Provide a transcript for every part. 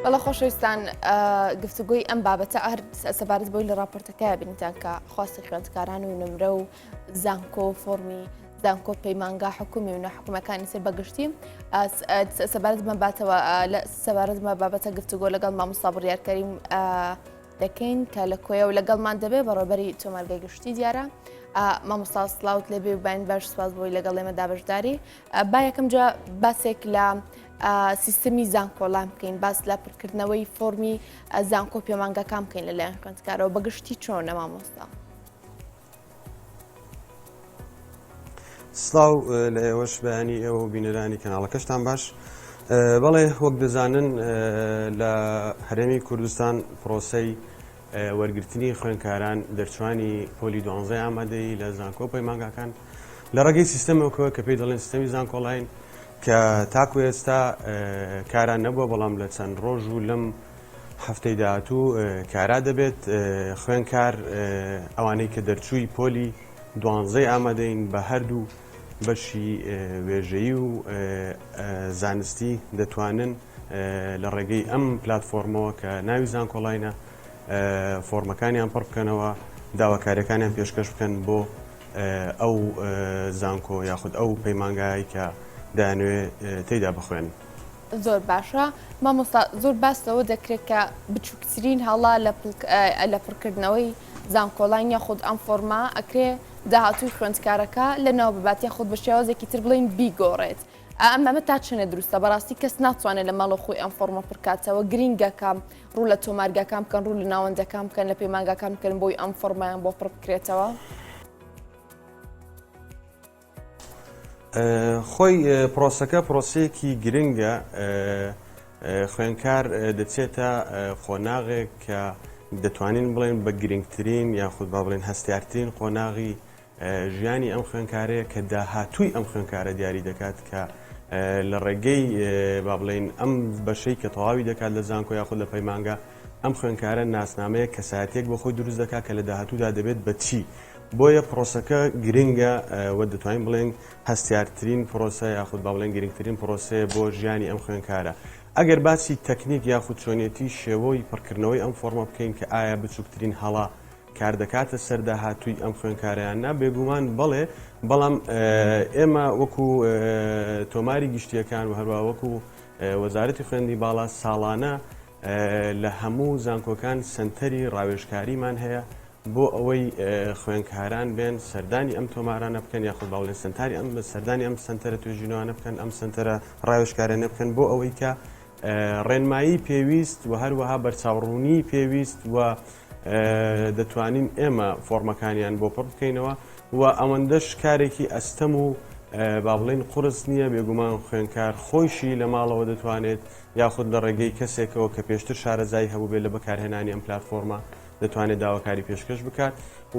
بەڵێ خۆشەویستان گفتوگۆی ئەم بابەتە هەر سەبارەت بۆی لە راپۆرتەکەی بینیتان کە خواستی خوێندکاران و نمرە و زانکۆ و فۆرمی زانکۆ پەیمانگا حکومی و ناحکومەکانی سەر بەگشتی سەبارەت بەم باتەوە سەبارەت بە بابەتە گفتوگۆ لەگەڵ مامۆستا بڕیار کەریم دەکەین کە لە کۆیە و لەگەڵمان دەبێ بەڕێوەبەری تۆمارگەی گشتی دیارە مامۆستا سڵاوت لێبێ و باین باش سپاس بۆی لەگەڵ ئێمە دابشداری با یەکەم جا باسێک لە سیستمی زانکۆڵان بکەین باس لە پڕکردنەوەی فۆرمی زانکۆ پێمانگەکان بکەین لەلایەن خوێندکارەوە بەگشتی چۆنە مامۆستا؟ سڵاو لە ئێوەش بەیانی ئێوە و بینەرانی کەناڵەکەشتان باش بەڵێ وەک دەزانن لە هەرێمی کوردستان پرۆسەی وەرگرتنی خوێندکاران دەرچوانی پۆلی دوانزەی ئامادەیی لە زانکۆ و پەیمانگاکان لە ڕێگەی سیستەمێکەوە کە پێی دەڵێن سیستەمی زانکۆلاین کە تاکو ئێستا کارا نەبووە بەڵام لە چەند ڕۆژ و لەم هەفتەی داهاتوو کارا دەبێت خوێندکار ئەوانەی کە دەرچووی پۆلی دوانزەی ئامادەین بە هەردوو بەشی وێژەیی و زانستی دەتوانن لە ڕێگەی ئەم پلاتفۆرمەوە کە ناوی زانکۆلاینە فۆرمەکانیان پڕ بکەنەوە، داواکاریەکانیان پێشکەش بکەن بۆ ئەو زانکۆ یاخود ئەو پەیمانگایەی کە دەیانەوێ تێیدا بخوێنن. زۆر باشە مامۆستا زۆر باس لەوە دەکرێت کە بچووکترین هەڵە لە پڕکردنەوەی زانکۆلاین یاخود ئەم فۆرمە ئەکرێ داهاتووی خوێندکارەکە لەناو ببات یاخود بە شێوازێکی تر بڵێین بیگۆڕێت ئەم ئەمە تا چەنێ دروستە بەڕاستی کەس ناتوانێت لە ماڵەوە خۆی ئەم فۆڕمە پڕکاتەوە گرینگە کە ڕوو لە تۆمارگاکان بکەن ڕوو لە ناوەندەکان بکەن لە پەیمانگاکان بکەن بۆی ئەم فۆڕمەیان بۆ پڕ بکرێتەوە. خۆی پرۆسەکە پرۆسەیەکی گرنگە خوێنکار دەچێتە قۆناغێک کە دەتوانین بڵێن بە گرنگترین یاخود با بڵێن هەستیارترین قۆناغی ژیانی ئەم خوێندکارەیە کە داهاتووی ئەم خوێندکارە دیاری دەکات کە لە ڕێگەی با بڵێین ئەم بەشەی کە تەواوی دەکات لە زانکۆ یاخود لە پەیمانگا ئەم خوێندکارە ناسنامەیەک کەسایەتیەک بۆ خۆی دروست دەکات کە لە داهاتوودا دەبێت بە چی بۆیە پرۆسەکە گرنگە و دەتوانین بڵێن هەستیارترین پرۆسە یاخود با بڵێن گرنگترین پرۆسەیە بۆ ژیانی ئەم خوێندکارە ئەگەر باسی تەکنیک یاخود چۆنیەتی شێوەی پڕکردنەوەی ئەم فۆرمە بکەین کە ئایا بچووکترین هەڵە کاردەکاتە سەر داهاتووی ئەم خوێندکارە یان نا؟ بێگومان بەڵێ، بەڵام ئێمە وەکو تۆماری گشتییەکان و هەروەها وەکو وەزارەتی خوێندنی باڵا ساڵانە لە هەموو زانکۆکان سەنتەری ڕاوێژکاریمان هەیە بۆ ئەوەی خوێندکاران بێن سەردانی ئەم تۆمارانە بکەن یاخود با بڵێن سەنتاری ئەم سەردانی ئەم سەنتەرە توێژینەوانە بکەن ئەم سەنتەرە ڕاوێژکارانە بکەن بۆ ئەوەی کە ڕێنمایی پێویست و هەروەها بەرچاوڕوونی پێویست و دەتوانین ئێمە فۆڕمەکانیان بۆ پڕ بکەینەوە و ئەوەندەش کارێکی ئەستەم و با بڵێین قورس نییە، بێگومان خوێندکار خۆیشی لە ماڵەوە دەتوانێت یاخود لە ڕێگەی کەسێکەوە کە پێشتر شارەزایی هەبووبێت لە بەکارهێنانی ئەم پلاتفۆرمە دەتوانێت داواکاری پێشکەش بکات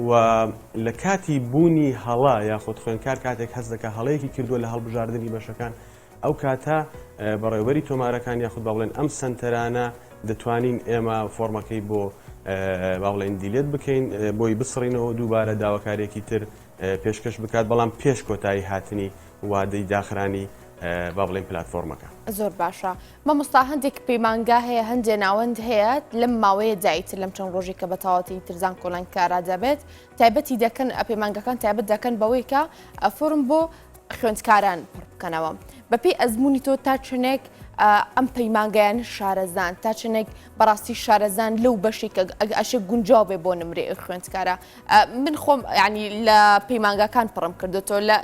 و لە کاتی بوونی هەڵە یاخود خوێندکار کاتێک هەست دەکات هەڵەیەکی کردووە لە هەڵبژاردنی بەشەکان ئەو کاتە بەڕێوەبەری تۆمارەکان یاخود با بڵێن ئەم سەنتەرانە دەتوانین ئێمە فۆرمەکەی بۆ با بڵێن delete بکەین بۆی بسڕینەوە دووبارە داواکاریەکی تر پێشکەش بکات بەڵام پێش کۆتایی هاتنی وادەی داخرانی با بڵێن پلتفۆرمەکە. زۆر باشە مامۆستا هەندێک پەیمانگا هەیە هەندێک ناوەند هەیە لەم ماوەیە دایتر لەم چەند ڕۆژێک کە بە تەواوەتی تر زانکۆلاین کارا دەبێت تایبەتی دەکەن پەیمانگەکان تایبەت دەکەن بەوەی کە فۆرم بۆ خوێندکاران پڕ بکەنەوە. بەپێی ئەزموونی تۆ تا چەندێک ئەم پەیمانگایانە شارەزان تا چەندێک بەڕاستی شارەزان لەو بەشێک کە ئەشێ گونجاو بێ بۆ نمرێ خوێندکارە من خۆم ینی لە پەیمانگاکان پڕم کردوتەوە لە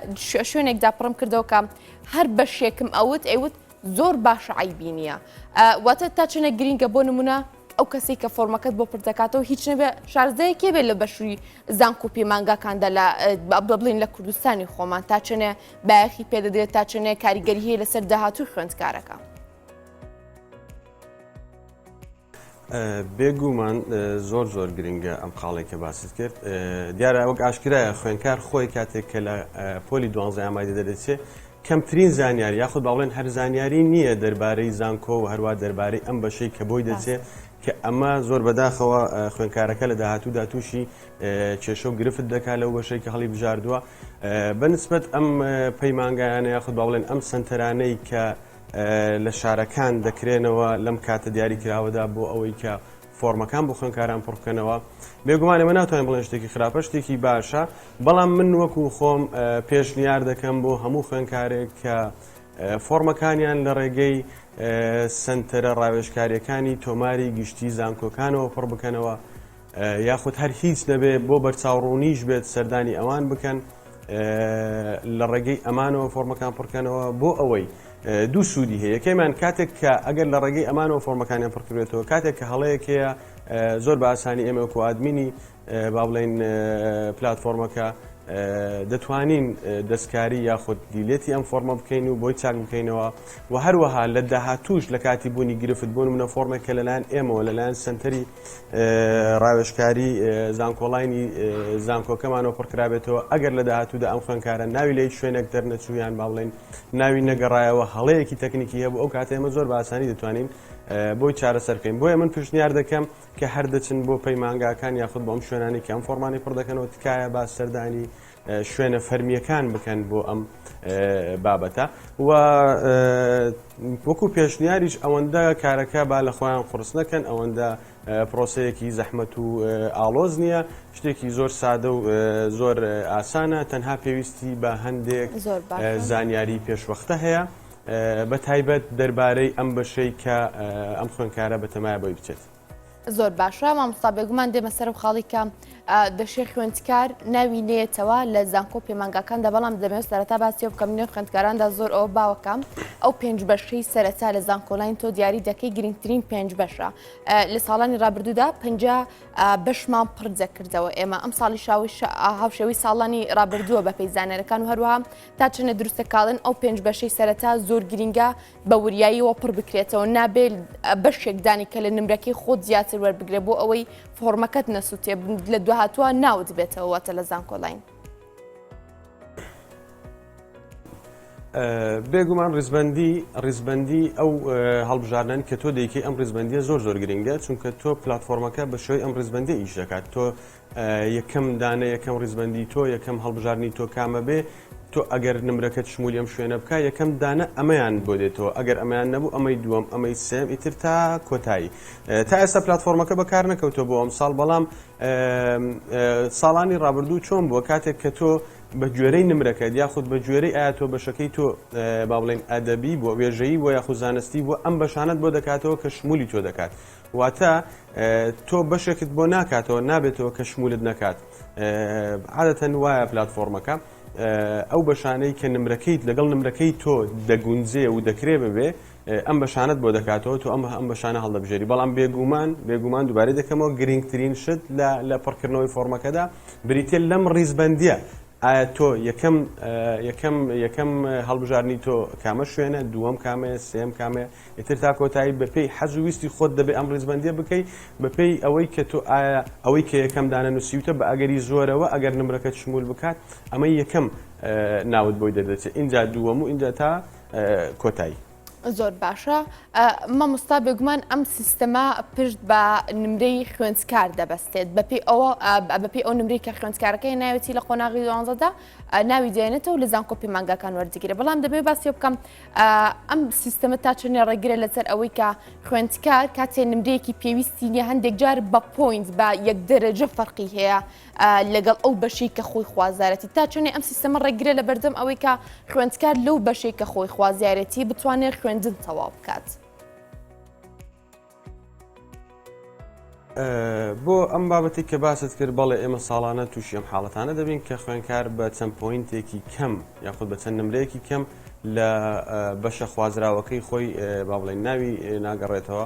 شوێنێکدا پڕم کردەوە کە هەر بەشێکم ئەوت ئەیوت زۆر باشە عەیبی نییە واتە تا چەندێک گرینگە بۆ نمونە ئەو کەسێک کە فۆرمەکەت بۆ پردەکاتەوە هیچ نەبێ شارزەیەکێ بێت لە بەشوی زانکۆ پەیمانگاکاندا لە بڵین لە کوردستانی خۆمان تا چەنێ بایەخی پێدەدرێت تا چەنێ کاریگەری هەیە لەسەر داهاتووی خوێندکارەکە. بێگومان زۆر زۆر گرنگە ئەم خاڵێک کە باست کرد دیارە وەک ئاشکرایە خوێنکار خۆی کاتێک کە لە پۆلی دوانزە ئامادە دەدەچێت کەمترین زانیاری یاخود با بڵێن هەر زانیاری نییە دەربارەی زانکۆ و هەروە دەربارەی ئەم بەشەی کە بۆی دەچێت کە ئەمە زۆر بەداخەوە خوێنکارەکە لە داهاتوودا تووشی کێشە و گرفت دەکات لەو بەشەی کە هەڵی بژاردووە بەنسبەت ئەم پەیمانگایانە یاخود با بڵێن ئەم سنتەرانەی کە. لە شارەکان دەکرێنەوە لەم کاتە دیاریکراوەدا بۆ ئەوەی کە فۆرمەکان بۆ خوێندکاران پڕ بکەنەوە. بێگومان ئێمە ناتوانین بڵێن شتێکی خراپە، شتێکی باشە، بەڵام من وەکو خۆم پێشنیار دەکەم بۆ هەموو خوێندکارێک کە فۆرمەکانیان لە ڕێگەی سەنتەرە ڕاوێژکاریەکانی تۆماری گشتی زانکۆکانەوە پڕ بکەنەوە یاخود هەر هیچ نەبێ بۆ بەرچاوڕوونیش بێت سەردانی ئەوان بکەن لە ڕێگەی ئەمانەوە فۆرمەکان پڕکەنەوە بۆ ئەوەی دوو سوودی هەیە یەکەمیان کاتێک کە ئەگەر لە ڕێگەی ئەمانەوە فۆرمەکانیان پڕکرێتەوە کاتێک کە هەڵەیەک هەیە زۆر بە ئاسانی ئێمە وەکو ئادمینی با بڵێین پلاتفۆرمەکە دەتوانین دەستکاری یاخود delete ی ئەم فۆرمە بکەین و بۆی چاک بکەینەوە و هەروەها لە داهاتوش لە کاتی بوونی گرفت بۆ نمونە فۆرمێک کە لەلایەن ئێمەوە لەلایەن سنتەری ڕاوێژکاری زانکۆلاینی زانکۆکەمانەوە پڕکرابێتەوە ئەگەر لە داهاتوودا ئەم خوێندکارە ناوی لە هیچ شوێنێک دەرنەچوو یان با بڵێین ناوی نەگەڕایەوە هەڵەیەکی تەکنیکی هەبوو ئەو کاتە ئێمە زۆر بە ئاسانی دەتوانین بۆی چارەسەر بکەین بۆیە من پێشنیار دەکەم کە هەر دەچن بۆ پەیمانگاکان یاخود بۆ ئەم شوێنانەی کە ئەم فۆرمانەی پڕ دەکەنەوە تکایە با سەردانی شوێنە فەرمیەکان بکەن بۆ ئەم بابەتە و وەکو پێشنیاریش ئەوەندە کارەکە با لە خۆیان قرس نەکەن ئەوەندە پرۆسەیەکی زەحمەت و ئاڵۆز نییە شتێکی زۆر سادە و زۆر ئاسانە تەنها پێویستی بە هەندێک زانیاری پێشوەختە هەیە بە تایبەت دەربارەی ئەم بەشەی کە ئەم خوێندکارە بەتەمایە بۆی بچێت. زۆر باشە مامۆستا بێگومان دێمە سەر و خاڵی کە دەشێ خوێندکار ناوی نێتەوە لە زانکۆ پەیمانگاکاندا بەڵام دەمەوێت سەرەتا باسیەوە بکەم نێو خوێندکاراندا زۆر ئەوە باوەکە ئەو پێنج بەشەی سەرەتا لە زانکۆلاین تۆ دیاری دەکەی گرنگترین پێنج بەشە لە ساڵانی ڕابردوودا 50 بەشمان پڕ دەکردەوە ئێمە ئەم ساڵی شاوی هاوشێوەی ساڵانی ڕابردووە بە پێی زانەرەکان و هەروەها تا چەنە دروستە کاڵن ئەو پێنج بەشەی سەرەتا زۆر گرینگە بە وریاییەوە پڕ بکرێتەوە نابێ بەشێک دانی کە لە نمرەکەی خۆت زیاتر وەربگرێ بۆ ئەوەی فۆرمەکەت نەسووتێ لە دواهاتووە ناوت بێتەوە واتە لە زانکۆلاین. بێگومان ڕیزبندی ڕیزبندی ئەو هەڵبژاردنانی کە تۆ دەیکەی ئەم ڕیزبندیە زۆر زۆر گرنگە چونکە تۆ پلتفۆرمەکە بە شێوەی ئەم ڕیزبندی ئیش دەکات تۆ یەکەم دانە یەکەم ڕیزبەندی تۆ یەکەم هەڵبژاردنی تۆ کامە بێ تۆ ئەگەر نمرەکەت شمولی ئەم شوێنە بکا یەکەم دانە ئەمەیان بۆ دێتەوە ئەگەر ئەمەیان نەبوو ئەمەی دووەم ئەمەی سێم ئیتر تا کۆتایی تا ئێستا پلتفۆرمەکە بەکار نەکەوتووە بۆ ئەمساڵ بەڵام ساڵانی ڕابردوو چۆن بووە کاتێک کە تۆ بە گوێرەی نمرەکەت یاخود بە گوێرەی ئایا تۆ بەشەکەی تۆ با بڵێین ئەدەبی بووە وێژەیی بووە یاخود زانستی بووە ئەم بەشانەت بۆ دەکاتەوە کە شمولی تۆ دەکات واتە تۆ بەشێکت بۆ ناکاتەوە نابێتەوە کە شمولت نەکات عادەتەن وایە پلتفۆرمەکە ئەو بەشانەی کە نمرەکەیت لەگەڵ نمرەکەی تۆ دەگونجێ و دەکرێ ببێ ئەم بەشانت بۆ دەکاتەوە تۆ ئەم ئەم بەشانە هەڵدەبژێری بەڵام بێگومان بێگومان دووبارەی دەکەمەوە گرنگترین شت لە لە پڕکردنەوەی فۆرمەکەدا بریتە لەم ڕیزبندیە ئایا تۆ یەکەم یەکەم یەکەم هەڵبژاردنی تۆ کامە شوێنە دووەم کامەیە سێم کامەیە ئیتر تا کۆتایی بەپێی حەز و ویستی خۆت دەبێ ئەم ڕیزبەندیە بکەی بەپێی ئەوەی کە تۆ ئایا ئەوەی کە یەکەم دانە نووسیوتە بە ئەگەری زۆرەوە ئەگەر نمرەکەت شمول بکات ئەمە یەکەم ناوت بۆی دەردەچێت ئینجا دووەم و ئینجا تا کۆتایی. زۆر باشە مامۆستا بێگومان ئەم سیستەمە پشت بە نمرەی خوێندکار دەبەستێت بەپێی ئەوە بەپێی ئەو نمرەی کە خوێندکارەکەی ناوێتی لە قۆناغی دوانزەدا ناوی دێنێتەوە لە زانکۆ پەیمانگاکان وەردەگیرێت بەڵام دەمەوێت باسی بکەم ئەم سیستەمە تا چەندێ ڕێگرە لەسەر ئەوەی کە خوێندکار کاتێ نمرەیەکی پێویستی نییە هەندێک جار بە point بە یەک دەرەجە فەرقی هەیە لەگەڵ ئەو بەشەی کە خۆی خوازارەتی تا چەندێ ئەم سیستەمە ڕێگرە لە بەردەم ئەوەی کە خوێندکار لەو بەشەی کە خۆی خوازیارەتی بتوانێت خوێندن تەواو بکات. بۆ ئەم بابەتی کە باست کرد بەڵێ ئێمە ساڵانە تووشی ئەم حاڵەتانە دەبین کە خوێنکار بە چەند point ێکی کەم یاخود بە چەند نمرەیەکی کەم لە بەشە خوازراوەکەی خۆی با بڵێن ناوی ناگەڕێتەوە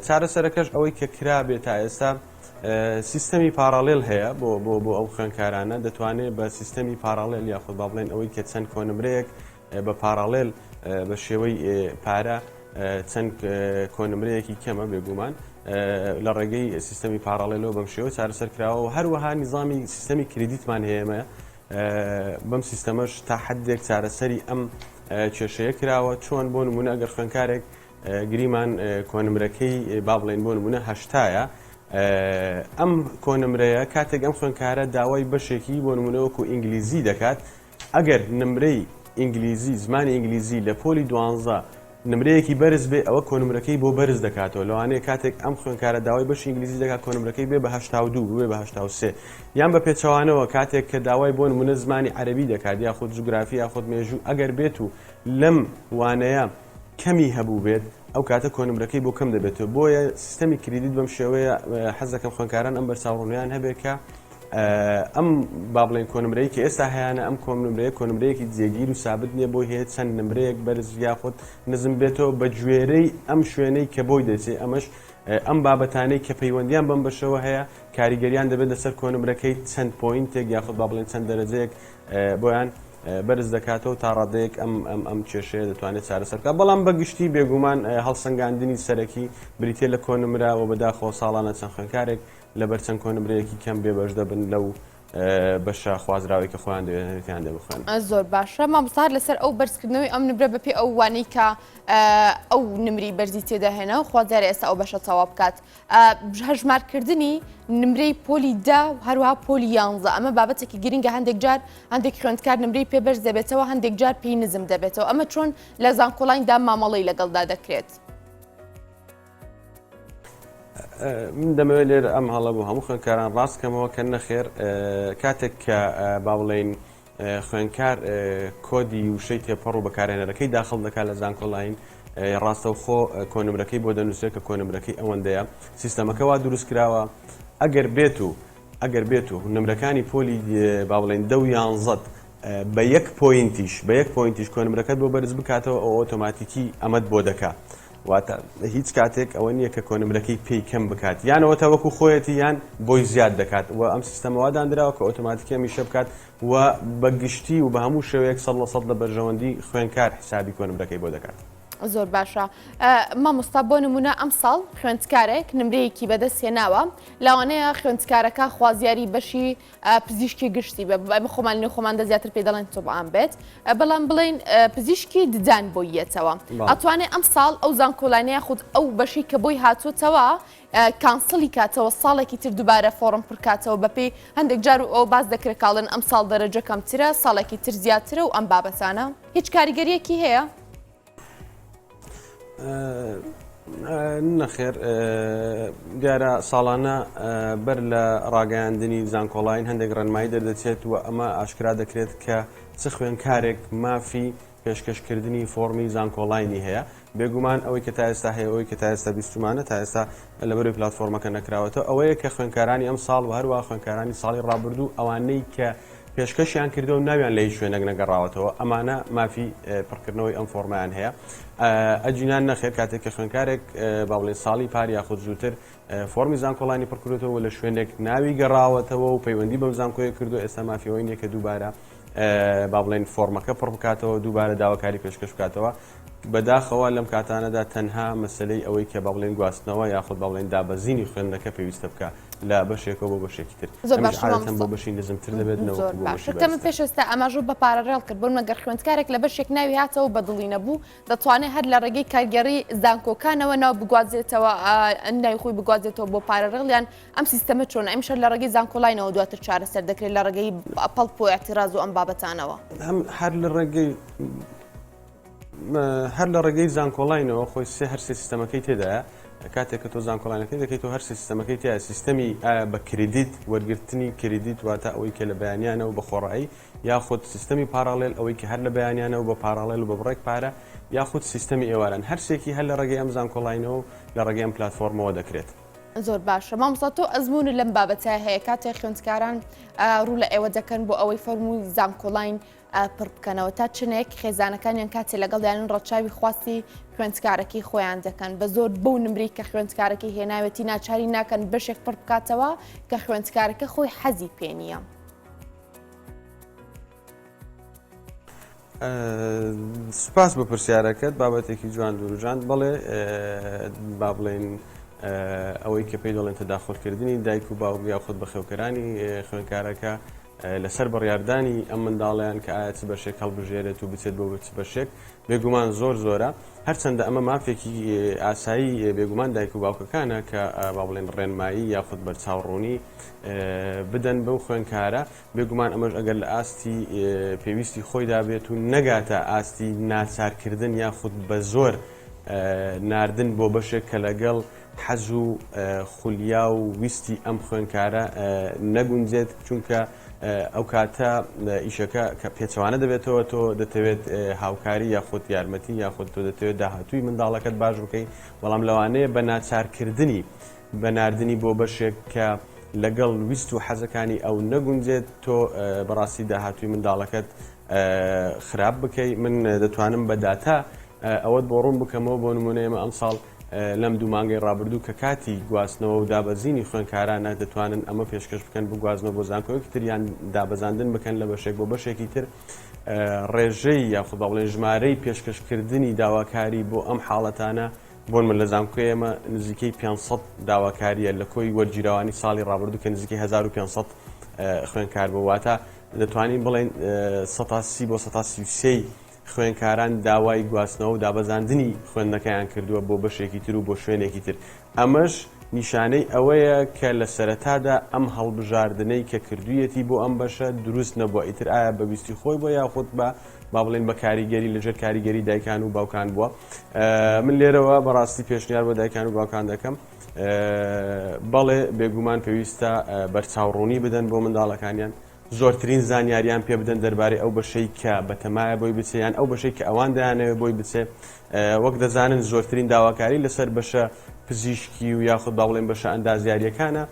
چارەسەرەکەش ئەوەی کە کرابێت تا ئێستا سیستەمی parallel هەیە بۆ بۆ بۆ ئەو خوێنکارانە دەتوانێت بە سیستەمی parallel یاخود با بڵێن ئەوەی کە چەند کۆنمرەیەک بە parallel بە شێوەی پارە چەند کۆنمرەیەکی کەمە بێگومان لە ڕێگەی سیستەمی parallel ەوە بەم شێوە چارەسەر کراوە و هەروەها نیزامی سیستەمی credit مان هەیەمە بەم سیستەمەش تا حدێک چارەسەری ئەم کێشەیە کراوە چۆن بۆ نمونە ئەگەر خوێنکارێک گریمان کۆنمرەکەی با بڵێن بۆ نمونە هەشتایە ئەم کۆنمرەیە کاتێک ئەم خوێنکارە داوای بەشێکی بۆ نمونە وەکو ئینگلیزی دەکات ئەگەر نمرەی ئینگلیزی زمانی ئینگلیزی لە پۆلی دوانزە. نمرەیەکی بەرز بێ ئەوە کۆنمرەکەی بۆ بەرز دەکاتەوە لەوانەیە کاتێک ئەم خوێندکارە داوای بەشی ئینگلیزی دەکات کۆنمرەکەی بێ بە 82 ببێ بە 83 یان بە پێچەوانەوە کاتێک کە داوای بۆ نمونە زمانی عەرەبی دەکات یاخود جوگرافی یاخود مێژوو ئەگەر بێت و لەم وانەیە کەمی هەبوو بێت ئەو کاتە کۆنمرەکەی بۆ کەم دەبێتەوە بۆیە سیستەمی credit بەم شێوەیە حەز دەکەم خوێندکاران ئەم بەرچاوڕوونیان هەبێت کە ئەم با بڵێین کۆنمرەی کە ئێستا هەیانە ئەم کۆنمرەیە کۆنمرەیەکی جێگیر و سابت نییە بۆی هەیە چەند نمرەیەک بەرز یاخود نزم بێتەوە بە گوێرەی ئەم شوێنەی کە بۆی دەچێت ئەمەش ئەم بابەتانەی کە پەیوەندیان بەم بەشەوە هەیە کاریگەریان دەبێت لەسەر کۆنمرەکەی چەند point ێک یاخود با بڵێن چەند دەرەجەیەک بۆیان بەرز دەکاتەوە تا ڕادەیەک ئەم ئەم ئەم کێشەیە دەتوانێت چارەسەر بکات بەڵام بە گشتی بێگومان هەڵسەنگاندنی سەرەکی بریتە لە کۆنمرە و بەداخەوە ساڵانە چەند خوێندکارێک لەبەر چەند کۆنمرەیەکی کەم بێبەش دەبن لەو بەشە خوازراوەی کە خۆیان دەوێت تیان دێ بخوێنن. زۆر باشە مامۆستا هەر لەسەر ئەو بەرزکردنەوەی ئەم نمرە بەپێی ئەو وانەی کە ئەو نمری بەرزی تێدا هێنا و خوازیارە ئێستا ئەو بەشە تەواو بکات هەژمارکردنی نمرەی پۆلی دە و هەروەها پۆلی یانزە ئەمە بابەتێکی گرنگە هەندێک جار هەندێک خوێندکار نمرەی پێ بەرز دەبێتەوە هەندێک جار پێی نزم دەبێتەوە ئەمە چۆن لە زانکۆلایندا مامەڵەی لەگەڵدا دەکرێت؟ من دەمەوێت لێرە ئەم هەڵە بۆ هەموو خوێندکاران ڕاست کەمەوە کە نەخێر کاتێک کە با بڵێین خوێندکار کۆدی وشەی تێپەڕ و بەکارهێنەرەکەی داخڵ دەکات لە زانکۆلاین ڕاستەوخۆ کۆنمرەکەی بۆ دەنووسێت کە کۆنمرەکەی ئەوەندەیە سیستەمەکە وا دروست کراوە ئەگەر بێت و ئەگەر بێت و نمرەکانی پۆلی با بڵێن دە و یانزەت بە یەک point یش بە یەک point یش کۆنمرەکەت بۆ بەرز بکاتەوە ئەو ئۆتۆماتیکی ئەمەت بۆ دەکا واتە هیچ کاتێک ئەوە نییە کە کۆنمرەکەی پێی کەم بکات یان ئەوەتا وەکو خۆیەتی یان بۆی زیاد دەکات و ئەم سیستەمە وا دانراوە کە ئۆتۆماتیکی ئەم ئیشە بکات و بە گشتی و بە هەموو شێوەیەک 100% لە بەرژەوەندی خوێندکار حسابی کۆنمرەکەی بۆ دەکات. زۆر باشە مامۆستا بۆ نمونە ئەمساڵ خوێندکارێک نمرەیەکی بەدەست هێناوە لەوانەیە خوێندکارەکە خوازیاری بەشی پزیشکی گشتی بە ئەمە خۆمان لە خۆماندا زیاتر پێ دەڵێن طب عام بێت بەڵام بڵێن پزیشکی ددان بۆی یەتەوە ئەتوانێ ئەم ساڵ ئەو زانکۆلانە یاخود ئەو بەشی کە بۆی هاتووتەوە cancel ی کاتەوە ساڵێکی تر دووبارە فۆڕم پڕکاتەوە بەپێی هەندێک جار و ئەو باس دەکرێت کاڵن ئەم ساڵ دەرەجە کەمترە ساڵێکی تر زیاترە و ئەم بابەتانە هیچ کاریگەریەکی هەیە؟ نەخێر دیارە ساڵانە بەر لە ڕاگەیاندنی زانکۆڵاین هەندێک ڕێنمایی دەردەچێت و ئەمە ئاشکرا دەکرێت کە چ خوێنکارێک مافی پێشکەشکردنی فۆڕمی زانکۆڵاینی هەیە بێگومان ئەوەی کە تا ئێستا هەیە ئەوەی کە تا ئێستا بیستمانە تا ئێستا لەبەروی پلاتفۆرمەکە نەکراوەتەوە ئەوەیە کە خوێنکارانی ئەم ساڵ و هەروە خوێنکارانی ساڵی ڕابردوو ئەوانەی کە پێشکەشیان کردووە و ناویان لە هیچ شوێنێک نەگەڕاوەتەوە، ئەمانە مافی پڕکردنەوەی ئەم فۆڕمەیان هەیە. ئەگینا نەخێر کاتێک کە خوێندکارێک با بڵێین ساڵی پار یاخود زووتر فۆڕمی زانکۆڵانی پڕکردوێتەوە و لە شوێنێک ناوی گەڕاوەتەوە و پەیوەندی بەم زانکۆیە کردو ئێستا مافی ئەوەی نییە کە دووبارە با بڵێن فۆڕمەکە پڕ بکاتەوە دووبارە داواکاری پێشکەش بکاتەوە بەداخەوە لەم کاتانەدا تەنها مەسەلەی ئەوەی کە با بڵێین گواستنەوە یاخود با بڵێین دابەزینی خوێندنەکە پێویستە بکا لە بەشێکەوە بۆ بەشێکی تر زۆر ئەمیش باشە عادەتەن بۆ مامۆستا بەشی نزمتر دەبێت زۆر نەوەکو بۆ باشە بەشی کە من بەرزتر. پێش ئێستا ئاماژەو بە parallel کرد بۆ نمونە گەر خوێندکارێک لە بەشێک ناوی هاتەوە بە دڵی نەبوو دەتوانێت هەر لە ڕێگەی کارگێڕی زانکۆکانەوە ناو بگوازێتەوە ناوی خۆی بگوازێتەوە بۆ parallel یان ئەم سیستەمە چۆنە ئەمیش هەر لە ڕێگەی زانکۆلاینەوە دواتر چارەسەر دەکرێت لە ڕێگەی پەڵپ و اعتراض و ئەم بابەتانەوە؟ هەم هەر لە ڕێگەی هەر لە ڕێگەی زانکۆلاینەوە خۆی سێ هەر سێ سیستەمەکەی تێدایە کاتێک کە تۆ زانکۆلاینەکەی دەکەیت و هەر سێ سیستەمەکەی تایە سیستەمی ئایا بە credit وەرگرتنی credit واتە ئەوەی کە لە بەیانیانەوە بە خۆڕایی یاخود سیستەمی parallel ئەوەی کە هەر لە بەیانیانەوە بە parallel و بە بڕێک پارە یاخود سیستەمی ئێواران هەرسێکی هەر لە ڕێگەی ئەم زانکۆلاینەوە و لە ڕێگەی ئەم پلاتفۆرمەوە دەکرێت. زۆر باشە مامۆستا تۆ ئەزموونت لەم بابەتە هەیە کاتێک خوێندکاران ڕوو لە ئێوە دەکەن بۆ ئەوەی فەرمووی زانکۆلاین پڕ بکەنەوە تا چنێک خێزانەکانیان کاتێ لەگەڵیانن ڕەچاوی خواستی خوێندکارەکەی خۆیان دەکەن بە زۆر بەو نمرەی کە خوێندکارەکەی هێناوێتی ناچاری ناکەن بەشێک پڕ بکاتەوە کە خوێندکارەکە خۆی حەزی پێ نییە. سپاس بۆ پرسیارەکەت بابەتێکی جوان دوروژاند بەڵێ با بڵێن ئەوەی کە پێی دەڵێن تەداخلکردنی دایک و باوک یاخود بەخێوکەرانی خوێندکارەکە لەسەر بڕیاردانی ئەم منداڵەیان کە ئایا چ بەشێک هەڵبژێرێت و بچێت بۆ چ بەشێک، بێگومان زۆر زۆرە، هەرچەندە ئەمە مافێکی ئاسایی بێگومان دایک و باوکەکانە کە با بڵێن ڕێنمایی یاخود بەرچاوڕوونی بدەن بەو خوێندکارە، بێگومان ئەمەش ئەگەر لە ئاستی پێویستی خۆیدا بێت و نەگاتە ئاستی ناچارکردن یاخود بە زۆر. ناردن بۆ بەشێک کە لەگەڵ حەز و خولیا و ویستی ئەم خوێندکارە نەگونجێت، چونکە ئەو کاتە ئیشەکە کە پێچەوانە دەبێتەوە، تۆ دەتەوێت هاوکاری یاخود یارمەتی یاخود تۆ دەتەوێت داهاتووی منداڵەکەت باش بکەیت، بەڵام لەوانەیە بە ناچارکردنی بە ناردنی بۆ بەشێک کە لەگەڵ ویست و حەزەکانی ئەو نەگونجێت تۆ بەڕاستی داهاتووی منداڵەکەت خراپ بکەی. من دەتوانم بە داتا ئەوەت بۆ ڕوون بکەمەوە، بۆ نمونە ئێمە ئەمساڵ لەم دوو مانگەی ڕابردوو کە کاتی گواستنەوە و دابەزینی خوێندکارانە دەتوانن ئەمە پێشکەش بکەن بگوازنەوە بۆ زانکۆیەکی تر یان دابەزاندن بکەن لە بەشێک بۆ بەشێکی تر، ڕێژەی یاخود با بڵێن ژمارەی پێشکەشکردنی داواکاری بۆ ئەم حاڵەتانە بۆ من لە زانکۆی ئێمە نزیکەی 500 داواکاریە لە کۆی وەرگیراوانی ساڵی ڕابردوو کە نزیکەی 1500 خوێندکار بوو، واتە دەتوانین بڵێین 30 بۆ 33 خوێندکاران داوای گواستنەوە و دابەزاندنی خوێندنەکەیان کردووە بۆ بەشێکی تر و بۆ شوێنێکی تر. ئەمەش نیشانەی ئەوەیە کە لە سەرەتادا ئەم هەڵبژاردنەی کە کردوویەتی بۆ ئەم بەشە دروست نەبووە، ئیتر ئایا بە ویستی خۆی بووە یاخود بە با بڵێین بە کاریگەری لەژێر کاریگەری دایکان و باوکان بووە. من لێرەوە بەڕاستی پێشنیار بۆ دایکان و باوکان دەکەم، بەڵێ بێگومان پێویستە بەرچاوڕوونی بدەن بۆ منداڵەکانیان، زۆرترین زانیاریان پێ بدەن دەربارەی ئەو بەشەی کە بەتەمایە بۆی بچێ یان ئەو بەشەی کە ئەوان دەیانەوێت بۆی بچێ. وەک دەزانن زۆرترین داواکاری لەسەر بەشە پزیشکی و یاخود با بڵێن بەشە ئەندازیاریەکانە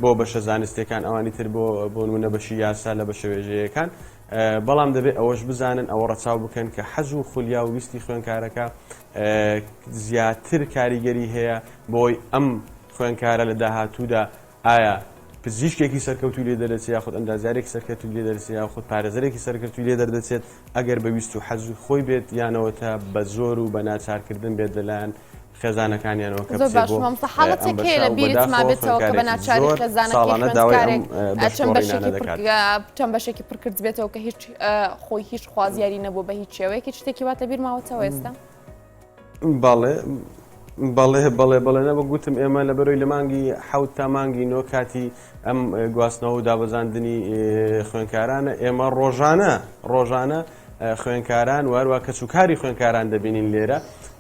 بۆ بەشە زانستیەکان، ئەوانی تر بۆ بۆ نمونە بەشی یاسا لە بەشە وێژەیەکان. بەڵام دەبێت ئەوەش بزانن ئەوە ڕەچاو بکەن کە حەز و خولیا و ویستی خوێندکارەکە زیاتر کاریگەری هەیە بۆی ئەم خوێندکارە لە داهاتوودا ئایا پزیشکێکی سەرکەوتووی لێ دەردەچێت یاخود ئەندازیارێکی سەرکەوتووی لێ دەردەچێت یاخود پارێزەرێکی سەرکەوتووی لێ دەردەچێت ئەگەر بە ویست و حەزی خۆی بێت یانەوە تا بە زۆر و بە ناچارکردن بێت لەلایەن خێزانەکانیانەوە کە زۆر بچێت باش بۆ مامۆستا ئەم حاڵەتێک هەیە بەشە لە و بیرت بەداخەوە مابێتەوە کە بە خوێندکارێکی ناچاری زۆر خێزانەکەی ساڵانە داوای ئەم خوێندکارێک چەند بەشگۆڕینانە بەشێکی پڕ دەکات. چەند بەشێکی پڕ کردبێتەوە کە هیچ خۆی هیچ خوازیاری نەبوو بە هیچ شێوەیەک هیچ شتێکی وات لە بیر ماوەتەوە ئێستا؟ بەڵێ بەڵێ بەڵێ بەڵێ نە گوتم ئێمە لە بەرەوەی لە مانگی حەوت تا مانگی نۆ کاتی ئەم گواستنەوە و دابەزاندنی خوێنکارانە ئێمە ڕۆژانە ڕۆژانە خوێنکاران واروا کەسوکاری خوێنکاران دەبینین لێرە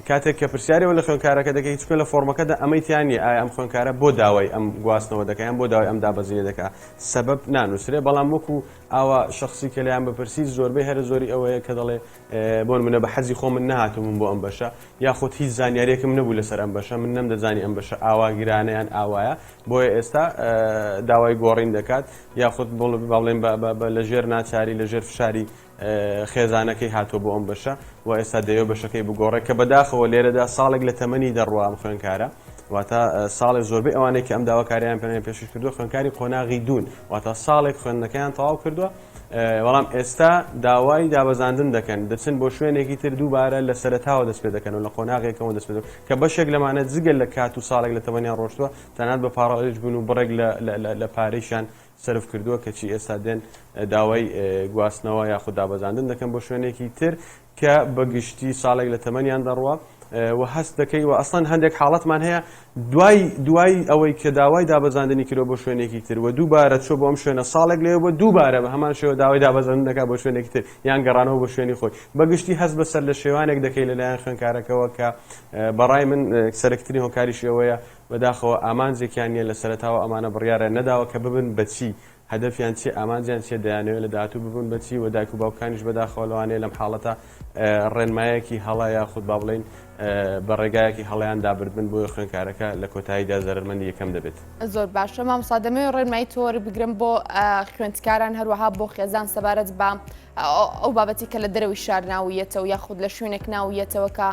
کاتێک کە پرسیارەوە لە خوێنکارەکە دەکەی چکە لە فۆرمەکەدا ئەمەی تیان نیە ئایا ئەم خوێنکارە بۆ داوای ئەم گواستنەوە دەکەیان بۆ داوای ئەم دابەزینە دەکا سەبەب نانووسرێ بەڵام وەکو ئاوا شخصی کە لەیان بپرسی زۆربەی هەرە زۆری ئەوەیە کە دەڵێ بۆ نمونە بە حەزی خۆم من نەهاتبووم بۆ ئەم بەشە یاخود هیچ زانیاریەکم نەبوو لەسەر ئەم بەشە من نەمدەزانی ئەم بەشە ئاوا گرانە یان ئاوایە بۆیە ئێستا داوای گۆڕین دەکات یاخود با بڵێن لە ژێر ناچاری لە ژێر فشاری خێزانەکەی هاتووە بۆ ئەم بەشە و ئێستا دەیەوێت بەشەکەی بگۆڕێت کە بەداخەوە لێرەدا ساڵێک لە تەمەنی دەڕوا ئەم خوێندکارە واتە ساڵێ زۆربەی ئەوانەی کە ئەم داواکاریان پێیان پێشکەش کردووە خوێندکاری قۆناغی دوون واتە ساڵێک خوێندنەکەیان تەواو کردووە بەڵام ئێستا داوای دابەزاندن دەکەن، دەچن بۆ شوێنێکی تر دووبارە لە سەرەتاوە دەست پێ دەکەن و لە قۆناغێکەوە دەست پێ دەکەن کە بەشێک لەمانە جگە لە کات و ساڵێک لە تەمەنیان ڕۆشتووە تەنانەت بە پاڕەڵیش بوون و بڕێک لە پارەیشیان سەرف کردووە کەچی ئێستا دێن داوای گواستنەوە یاخود دابەزاندن دەکەن بۆ شوێنێکی تر کە بە گشتی ساڵێک لە تەمەنیان دەڕوا و هەست دەکەی و ئەسڵەن هەندێک حاڵەتمان هەیە دوای دوای ئەوەی کە داوای دابەزاندنی کرۆ بۆ شوێنێکی تر و دووبارە چۆ بۆ ئەم شوێنە ساڵێک لێ بۆ دووبارە بە هەمان شێوە داوای دابەزاندن دەکات بۆ شوێنێکی تر یان گەڕانەوە بۆ شوێنی خۆی بە گشتی هەست بە سەر لە شێوانێک دەکەی لەلایەن خوێندکارەکەوە کە بەڕای من سەرەکترین هۆکاریش ئەوەیە بەداخەوە ئامانجێکیان نییە لە سەرەتاوە ئەمانە بڕیاریان نەداوە کە ببن بە چی هەدەفیان چیە ئامانجیان چیە دەیانەوێت لە داهاتوو ببن بە چی و دایک و باوکانیش بەداخەوە لەوانەیە لەم حاڵەتە ڕێنمایەکی هەڵە یاخود با بڵێین بە ڕێگایەکی هەڵەیان دابردبن بۆیە خوێندکارەکە لە کۆتاییدا زەرەرمەندی یەکەم دەبێت. زۆر باشە مامۆستا دەمەوێت ڕێنمایی تۆ وەربگرم بۆ خوێندکاران هەروەها بۆ خێزان سەبارەت بە ئەو بابەتی کە لە دەرەوەی شار ناویەتەوە یاخود لە شوێنێک ناویەتەوە کە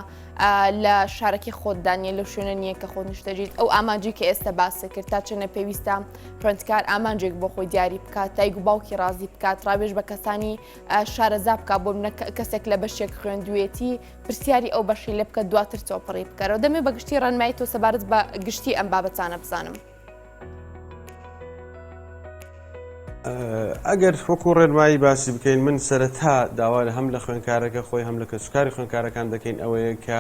لە شارەکەی خۆتدا نیە لەو شوێنە نییە کە خۆت نیشتەجیت ئەو ئامانجی کە ئێستا باست کرد تا چەنە پێویستە خوێندکار ئامانجێک بۆ خۆی دیاری بکات دایک و باوکی ڕازی بکات ڕاوێژ بە کەسانی شارەزا بکات بۆ منە کەسێک لە بەشێک خوێندوێتی پرسیاری ئەو بەشی لێ بکە دواتر تۆپڕی بکەرەوە دەمێ بە گشتی ڕێنمایی تۆ سەبارەت بە گشتی ئەم بابەتانە بزانم. ئەگەر وەکو ڕێنمایی باسی بکەین من سەرەتا داوا لە هەم لە خوێندکارەکە خۆی هەم لە کەسوکاری خوێندکارەکان دەکەین ئەوەیە کە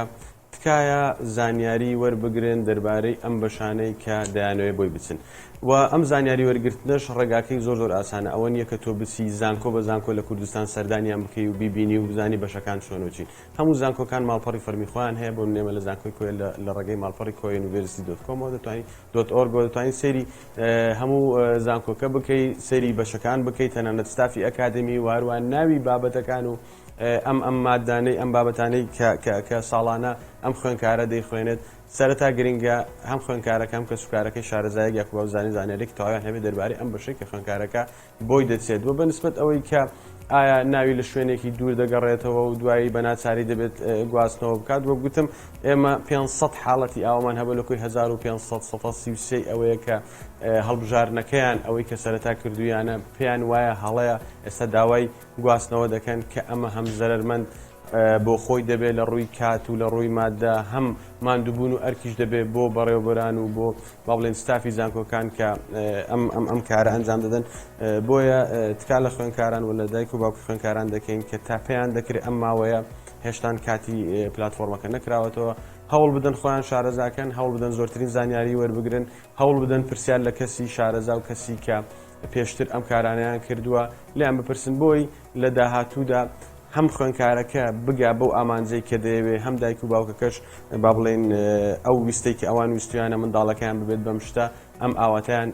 تکایە زانیاری وەربگرن دەربارەی ئەم بەشانەی کە دەیانەوێت بۆی بچن و ئەم زانیاری وەرگرتنەش ڕێگاکەی زۆر زۆر ئاسانە ئەوە نییە کە تۆ بچی زانکۆ بە زانکۆ لە کوردستان سەردانیان بکەی و بیبینی و بزانی بەشەکان چۆن و چین هەموو زانکۆکان ماڵپەڕی فەرمی خۆیان هەیە بۆ نمونە ئێمە لە زانکۆی کۆیە لە ڕێگەی ماڵپەڕی کۆیە university dot com ەوە دەتوانی dot org ەوە دەتوانی سەیری هەموو زانکۆکە بکەی سەیری بەشەکان بکەی تەنانەت ستافی ئەکادمی و هەروە ناوی بابەتەکان و ئەم ئەم مادانەی ئەم بابەتانەی کە کە کە ساڵانە ئەم خوێنکارە دەیخوێنێت سەرەتا گرنگە هەم خوێنکارەکە هەم کەسوکارەکەی شارەزایەک یاخود باوزانی زانیاریەکی تەواویان هەبێت دەربارەی ئەم بەشەی کە خوێنکارەکە بۆی دەچێت و بە نسبەت ئەوەی کە ئایا ناوی لە شوێنێکی دوور دەگەڕێتەوە و دوایی بە ناچاری دەبێت گواستنەوە بکات وەک گوتم ئێمە 500 حاڵەتی ئاوامان هەبوو لە کۆی 1533 ئەوەیە کە هەڵبژاردنەکەیان ئەوەی کە سەرەتا کردوویانە پێیان وایە هەڵەیە ئێستا داوای گواستنەوە دەکەن کە ئەمە هەم زەرەرمەند بۆ خۆی دەبێت لە ڕووی کات و لە ڕووی مادە هەم ماندووبوون و ئەرکیش دەبێت بۆ بەڕێوەبەران و بۆ با بڵێن ستافی زانکۆکان کە ئەم ئەم ئەم کارە ئەنجام دەدەن بۆیە تکا لە خوێنکاران و لە دایک و باوکی خوێنکاران دەکەین کە تا پێیان دەکرێت ئەم ماوەیە هێشتان کاتی پلتفۆرمەکە نەکراوەتەوە هەوڵ بدەن خۆیان شارەزاکەن هەوڵ بدەن زۆرترین زانیاری وەربگرن هەوڵ بدەن پرسیار لە کەسی شارەزا و کەسی کە پێشتر ئەم کارانەیان کردووە لێیان بپرسن بۆی لە داهاتوودا هەم خوێندکارەکە بگا بەو ئامانجەی کە دەیەوێ هەم دایک و باوکەکەش با بڵێین ئەو ویستەی کە ئەوان ویستویانە منداڵەکەیان ببێت بەم شتە ئەم ئاواتەیان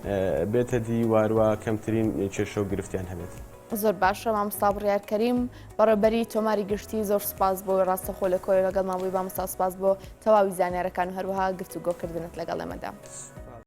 بێتە دی واروا کەمترین کێشە و گرفتیان هەبێت. زۆر باشە مامۆستا بڕیار کەریم بەڕێوبەری تۆماری گشتی زۆر سوپاس بۆ ڕاستەخۆ لە کۆیە لەگەڵمان بووی مامۆستا سوپاس بۆ تەواوی زانیارەکان و هەروەها گفتوگۆکردنت لەگەڵ ئێمەدا.